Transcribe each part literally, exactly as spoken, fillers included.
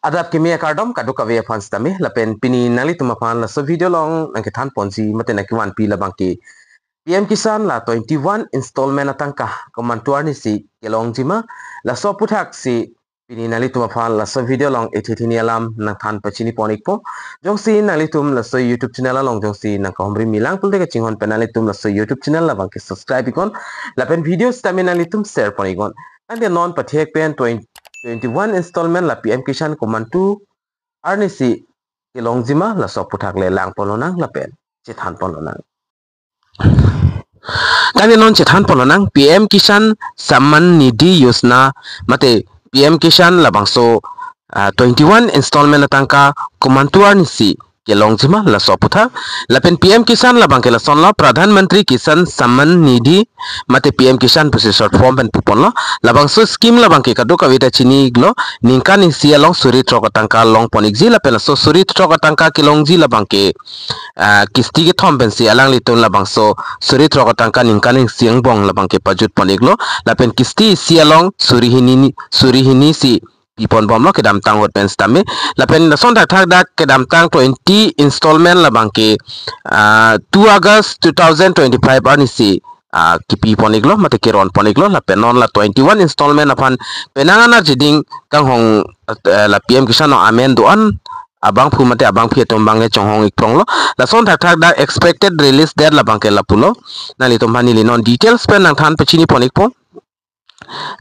Adap kimi akardom kadokave aphan sitame, lapen pini nanglitum aphan laso video along nangkethan ponji mate nangkevanpi labangke P M Kisan la twenty-one installment atangka komantu arnisi kelongji ma, laso aputhaksi pini nanglitum aphan laso video along ethe thini alam nangthan pachini pon ikpo. Jongsi nanglitum laso YouTube channel along jongsi nangkahumri milang pulote kachinghon pen nanglitum laso YouTube channel labangke subscribe iknon, lapen video sitame nanglitum share pon iknon. Tangte non pathek pen twenty, twenty-one installment la P M Kisan komantu arnisi kelongji ma, laso aputhak le lang ponlonang lapen chethan ponlonang. Tangte non chethan ponlonang, P M Kisan Samman Nidhi Yojana mate P M Kisan labangso, ah, twenty-one installment atangka komantu arnisi kelongji ma, laso aputhak. Lapen P M Kisan labangke lasonlo, Pradhan Mantri Kisan Samman Nidhi mate P M Kisan pusi short form pen puponlo. Labangso scheme labangke kadokave ta chini iklo, ningkan isi along suri throk atangka long pon ikji, lapen laso suri throk atangka kelongji labangke, ah, kisti kethom pensi alanglitum labangso suri throk atangka ningkan isi angbong labangke pajut pon iklo, lapen kisti isi along suri hini ni, suri hini si pi pon bomlo kedamtang ahut pen sitame. Lapen lason thakthak dak kedamtang twenty installment labangke, ah, two August two thousand twenty-five arnisi, ah, kipi pon iklo mate keron pon iklo, lapen non la twenty-one installment aphan penang an arjiding kanghong, eh, la P M Kisan along amen do-an abangphu mate abangpi atum abangke chonghong ikpronglo. Lason thakthak dak expected release date labangke lapulo. Nanglitum aphan neli non details pen nangthan pachini pon ikpo.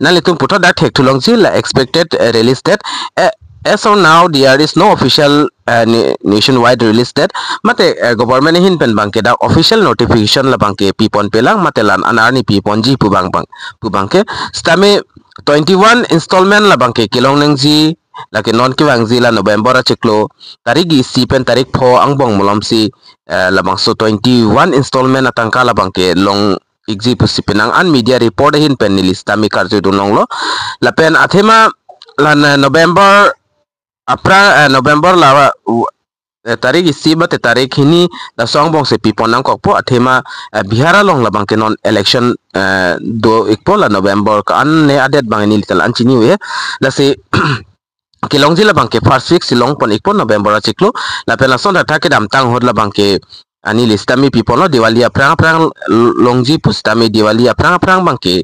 Nanglitum puthot dak thekthulongji la expected, eh, release date. Eh, as of now, there is no official, eh, na-, nationwide release date. Mate, eh, government ahin pen abangke dak official notification labangke pi ponpe lang, mate la-an arni pi ponji pu abang abang, pu abangke. Sitame twenty-one installment labangke kelong nangji, lake non kevangji la November achiklo tarik isi pen tarik pho angbong malomsi, eh, labangso twenty-one installment atangka labangke long ikji pusi penang an media report ahin pen neli sitame karjudun longlo. Lapen athema la November aphrang, eh, November la, uh, eh, tarik isi mate tarik hini laso angbong si pi pon nangkokpo, athema, eh, Bihar along labangke non election, eh, do ikpo la November ka-an ne adet abang neli ta la-an chini-e. Lasi kelongji labangke first week si long pon ikpo November achiklo. Lapen lason thakthak kedamtang ahut labangke, ah, neli sitame pi ponlo, Diwali aphrang aphrang longji pu sitame Diwali aphrang aphrang abangke,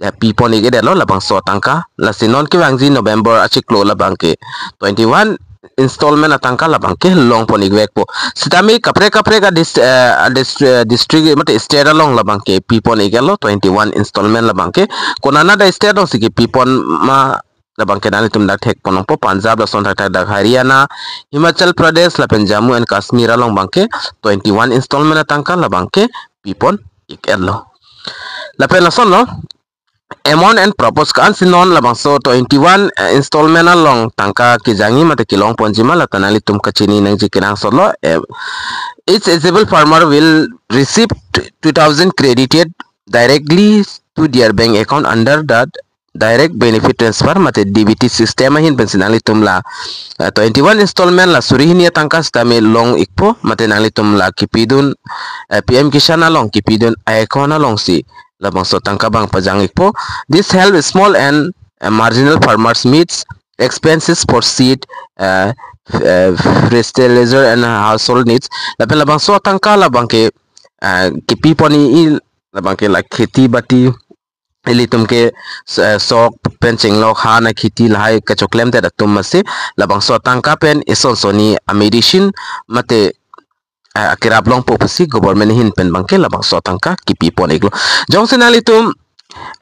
eh, pi pon ik-edetlo labangso atangka. Lasi non kevangji November achiklo labangke twenty-one installment atangka labangke long pon ikvekpo. Sitame kaprek kaprek a dis-, eh, a dis-, eh, district mate state along labangke pi pon iklo twenty-one installment labangke. Konat konat a state alongsi kepi pon ma labangke nanglitum dak thek pon longpo, Punjab lason thakthak dak Haryana, Himachal Pradesh lapen Jammu and Kashmir along abangke twenty-one installment atangka labangke pi pon iklo. Lapen lasonlo, amount and purpose ka-ansi non labangso twenty-one, eh, installment along tangka kejangji mate kelong ponji ma lata nanglitum kachini nangji kenangsotlo. Eh, each eligible farmer will receive two thousand credited directly to their bank account under the direct benefit transfer mate D B T system ahin pensi nanglitum la, eh, twenty-one installment la suri hini atangka sitame long ikpo, mate nanglitum la kipidun, eh, P M Kisan along kipidun account alongsi labangso atangka abang pajang ikpo. This help small and, uh, marginal farmers meets expenses for seed, uh, f-, uh, fertilizer and household needs. Lapen labangso atangka labangke, uh, kipi pon i, labangke la kheti bati, ilitum ke, uh, sok pen chenglok ha na kheti lahai kachoklemdet atum masi labangso atangka pen ison soni a medicine mate, ah, akerap longpo pusi government ahin pen abangke labangso atangka kipi pon iklo. Jongsi nanglitum,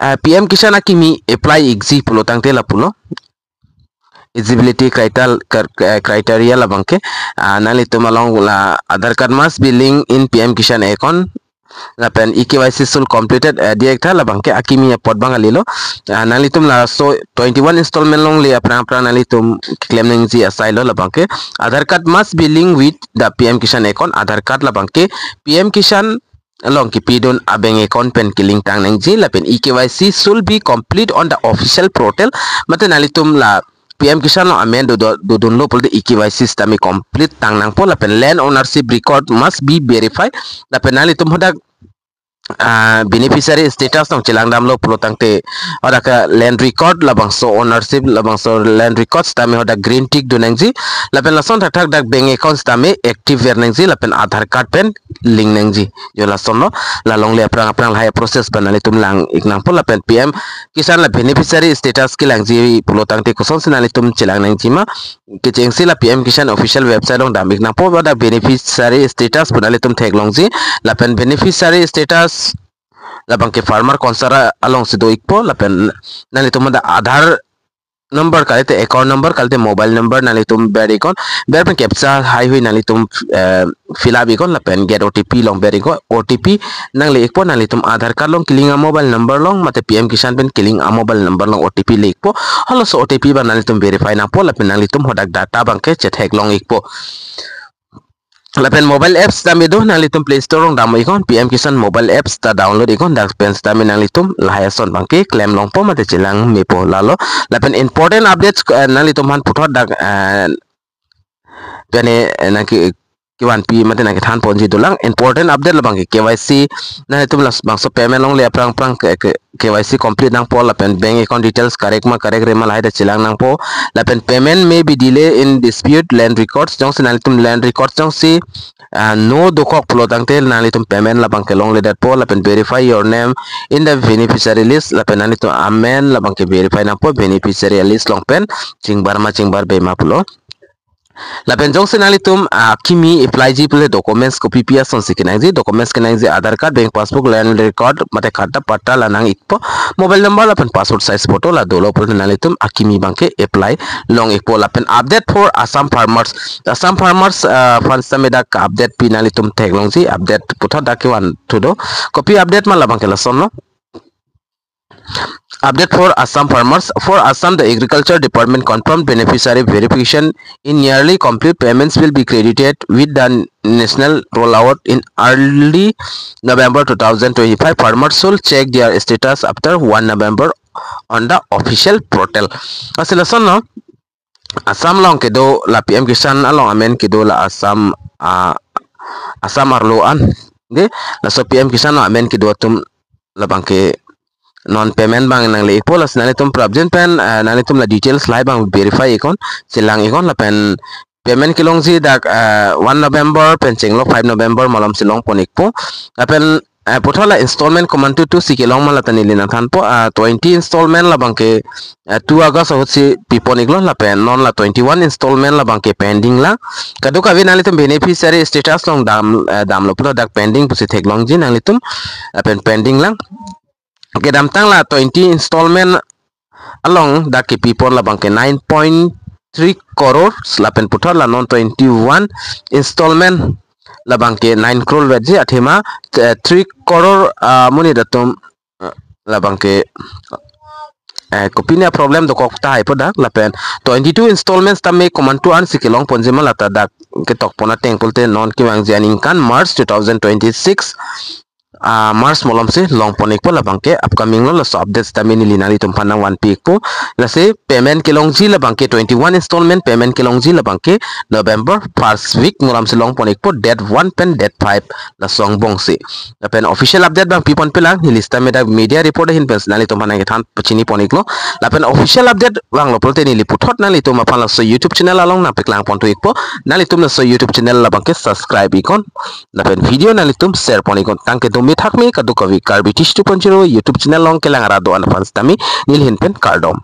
ah, P M Kisan akimi apply ikji pulo tangte lapulo. Eligibility criteria, kar-, eh, criteria labangke, ah, nanglitum along la Aadhaar card must be linked in P M Kisan account. Lapen E K Y C should completed, eh, diak tha labangke akimi apot abang kalilo. Ah, nanglitum laso twenty-one installment along le aphrang aphrang nanglitum keklem nangji asai lo labangke. Aadhaar card must be linked with the P M Kisan account. Aadhaar card labangke P M Kisan along kipidun a bank account pen kelink tang nangji, lapen E K Y C should be complete on the official portal. Mate nanglitum la P M Kisan along amen do, do, dodunlo pulote E K Y C sitame complete tang nangpo, lapen land ownership record must be verified. Lapen nanglitum hadak ah, beneficiary status along chelang damlo pulo tangte, hadak ke land record labangso ownership labangso land record sitame hadak green tick do nangji. Lapen lason thakthak dak bank account sitame active ver nangji lapen Aadhaar card pen link nangji. Jo lasonlo, la longle aphrang aphrang lahai process pen nanglitum lang ik nangpo lapen P M Kisan la beneficiary status kelangji pulo tangte kosonsi nanglitum chelang nangji ma, kechengsi la P M Kisan official website along dam ik nangpo, hadak beneficiary status pu nanglitum theklongji lapen beneficiary status labangke farmer concern alongsi do ikpo lapen nanglitum hadak Aadhaar number kalite account number kalite mobile number nanglitum ber iknon, ber pen captcha haihui nanglitum, eh, fill up iknon lapen get O T P along ber iknon. O T P nangle ikpo nanglitum Aadhaar card along kelink a-mobile number along mate P M Kisan pen kelink a-mobile number along O T P le ikpo. Halaso O T P abang nanglitum verify nangpo lapen nanglitum hadak data abangke chetheklong ikpo. Lapen mobile apps tame do, nanglitum Play Store along dam iknon, P M Kisan mobile apps ta download iknon, dak pen sitame nanglitum lahai ason abangke claim longpo mate chelang mepo lalo. Lapen important updates, eh, nanglitum aphan puthot dak, eh, pene, eh, nangke kevanpi mate nangkethan ponji dolang. Important update labangke K Y C, nanglitum labangso payment longle aphrang aphrang ke, ke, K Y C complete nangpo lapen bank account details correct ma correct re ma lahai ta chelang nangpo. Lapen payment may be delay in dispute land records, jongsi nanglitum land records jongsi, ah, no dokok pulo tangte nanglitum payment labangke longledetpo lapen verify your name in the beneficiary list lapen nanglitum amen labangke verify nangpo beneficiary list along pen chingbar ma chingbarbe ma pulo. Lapen jongsi nanglitum, ah, kimi apply ji pule documents kopi pi asonsi kenangji, documents kenangji Aadhaar card, bank passbook, land record, mate khata patta la nang ikpo, mobile number lapen passport size photo la dolo pule nanglitum akimi abangke apply long ikpo. Lapen update for Assam farmers, Assam farmers, ah, aphan sitame dak update pi nanglitum theklongji, update puthot dak kevan thudo, kopi update ma labangke lasonlo. Update for Assam farmers. For Assam, the Agriculture Department confirmed beneficiary verification in nearly complete. Payments will be credited with the national rollout in early November two thousand twenty-five. Farmers should check their status after one November on the official portal. Lasi lasonlo, Assam along kedo la P M Kisan along amen kedo la Assam, ah, Assam arlo an. De, laso P M Kisan along amen kedo atum labangke non payment abang nangle ikpo, lasi nanglitum prapjin pen, ah, nanglitum la details lahai abang verify iknon, chelang iknon lapen payment kelongji dak, ah, one November pen chenglok five November malomsi long pon ikpo. Lapen, eh, puthot la installment komantu tu si kelong ma lata neli nangthanpo, ah, twenty installment labangke, eh, two August ahutsi pipon iklo lapen non la twenty-one installment labangke pending lang. Kadokave nanglitum beneficiary status along dam, eh, damlo pulo dak pending pusi theklongji nanglitum, lapen pending lang. Kedamtang la twenty installment along dak kepipon labangke nine point three crore lapen puthot la non twenty-one installment labangke nine crore vetji athema, eh, three crore, ah, monit atum, eh, labangke, eh, kopine problem dokok tahai po dak lapen twenty-two installments tame komantu ansi kelong ponji ma lata dak ketok pon ateng pulote non kevangji aningkan March two thousand twenty-six, ah, March malomsi long pon ikpo labangke upcoming lo, laso updates tame neli nanglitum aphan nangvanpi ikpo. Lasi payment kelongji labangke twenty-one installment payment kelongji labangke November first week malomsi long pon ikpo, date one pen date five laso angbongsi. Lapen official update abang pipon pelang, neli sitame dak media report ahin pen nanglitum aphan nangkethan pachini pon iklo. Lapen official update vanglo pulote neli puthot nanglitum aphan laso YouTube channel along nangpeklang pon tu ikpo. Nanglitum laso YouTube channel labangke subscribe iknon. Lapen video nanglitum share pon iknon. Tangke dome thakme kadokave Karbi Tish two point zero YouTube channel along kelang ara do-an aphan sitame neli ahin pen kardom.